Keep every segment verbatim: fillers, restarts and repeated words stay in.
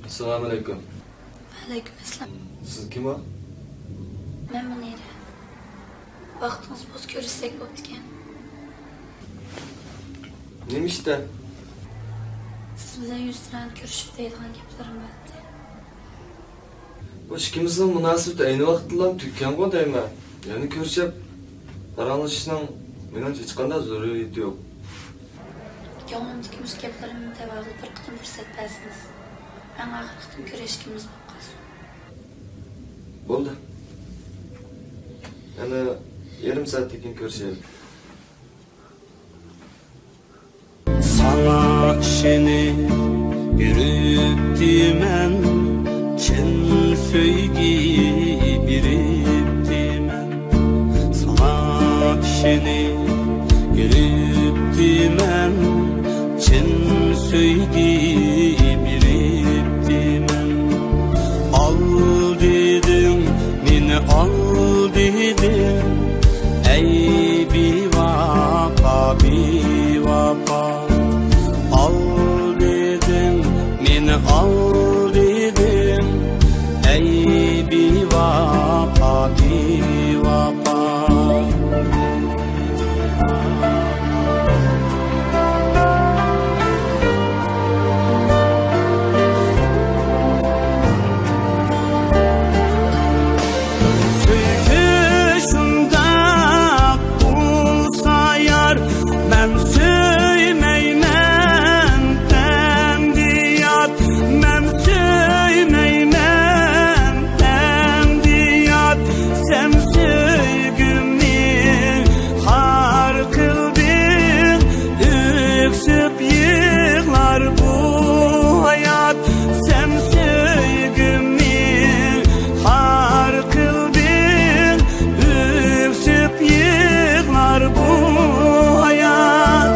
ئەسسالامۇ ئەلەيكۇم. ۋەئەلەيكۇم ئەسسالام. سىز كىم ئۇ؟ مەن مۇنىرە. ۋاقتىڭىز بولسا كۆرۈشسەك بوپتىكەن. نېمە ئىشتا؟ سىز بىلەن يۈزتۇرا كۆرۈشۈپ دەيدىغان گەپلىرىم بار ئىدى. بۇ ئىككىمىزنىڭ مۇناسىۋىتى ئەينى ۋاقىتتىلا تۈگىگەنغۇ دەيمەن. يەنە كۆرۈشۈپ پاراڭلىشىشنىڭ مېنىڭچە ھېچقانداق زۆرۈرىيىتى يوق. كۆڭلۈمدىكى مۇشۇ گەپلىرىمنى دەۋاغىلى بىر قېتىم پۇرسەت بەرسىڭىز. ئەڭ ئاخىرقى قېتىم كۆرۈشكىنىمىز بولۇپ قالسۇن. بولدى. يەنە يېرىم سائەتتىن كېيىن كۆرۈشەيلى. ساڭا ئىشىنىپ يۈرۈپتىمەن، چىن سۆيگى بېرىپتىمەن. ساڭا ئىشىنىپ يۈرۈپتىمەن، چىن سۆيگى بېرىپتىمەن. ئال دېدىڭ، مېنى ئال دېدىڭ، ئەي بىۋاپا، بىۋاپا. ئال دېدىڭ، مېنى ئال دېدىڭ، ئەي بىۋاپا، بىۋاپا. سۆيگۈ شۇنداق بولسا يار، مەن سۆيمەيمەن ئەمدى يات، مەن سۆيمەيمەن ئەمدى يات، سەن سۆيگۈمنى خار قىلدىڭ، ئۆكسۈپ يىغلار بۇ ھايات، سەن سۆيگۈمنى خار قىلدىڭ، ئۆكسۈپ يىغلار بۇ ھايات.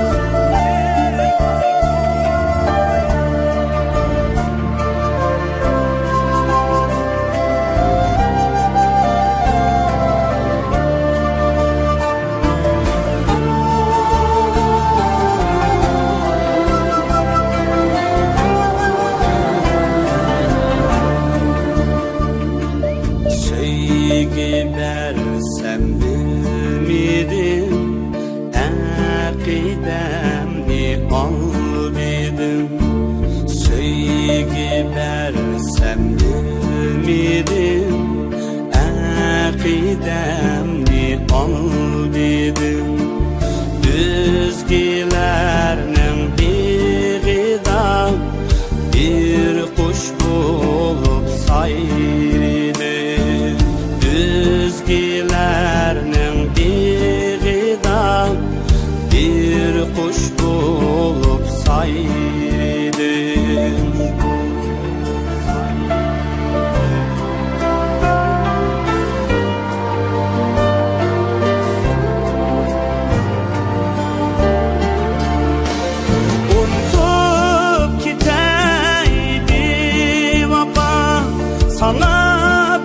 سۆيگۈ بەرسەم بىلمىدىم، ئەقىدەمنى ئال دېدىم. سۆيگۈ بەرسەم بىلمىدىم، ئەقىدەمنى ئال دېدىم. ئۆزگىلەرنىڭ بېغىدا بىر قۇش بولۇپ سايرىدىم. ئۆزگىلەرنىڭ بېغىدا بىر قۇش بولۇپ سايرىدىم. ئۇنتۇپ كېتەي بىۋاپا، ساڭا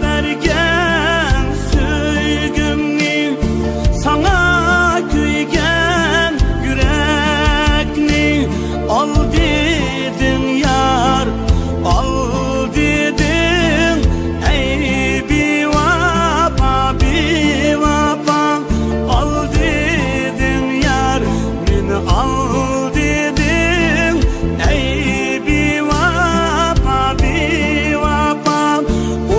بەرگەن سۆيگۈمنى، ساڭا كۆيگەن يۈرەكنى ئال دېدىڭ يار، ئال دېدىڭ، ئەي بىۋاپا، بىۋاپا. ئال دېدىڭ يار، مېنى ئال دېدىڭ، ئەي بىۋاپا، بىۋاپا. ئۇ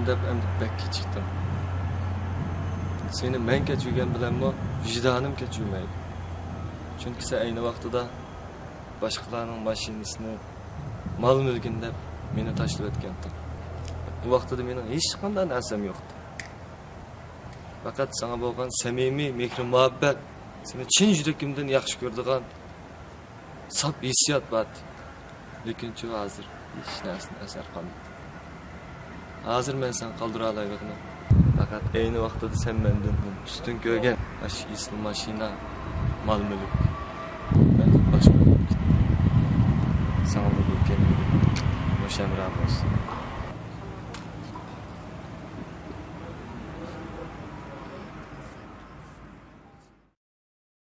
دەپ ئەمدى بەك كېچىكتىم. سېنى مەن كەچۈرگەن بىلەنمۇ ۋىجدانىم كەچۈرمەيدۇ. چۈنكى سەن ئەينى ۋاقتىدا باشقىلارنىڭ ماشىنىسىنى، مال-مۈلكىنى دەپ مېنى تاشلىۋەتكەنتىڭ. ئۇ ۋاقتىدا مېنىڭ ھېچقانداق نەرسەم يوقتى. پەقەت ساڭا بولغان سەمىمىي مېھرى-مۇھەببەت، سېنى چىن يۈرىكىمدىن ياخشى كۆرىدىغان ساپ ھېسسىيات بار. لېكىنچۇ ھازىر ھېچ نەرسىدىن ئەسەر قالمىدى. ھازىر مەن ساڭا قالدۇرالايدىغىنىم پەقەت ئەينى ۋاقتىدا سەن مەندىن ئۈستۈن كۆرگەن ئاشۇ ئېسىل ماشىنا، مال-مۈلۈك. مەن باشقا ساڭا بۇ كەلگۈم مۇشۇ ھەمراھ بولسۇن.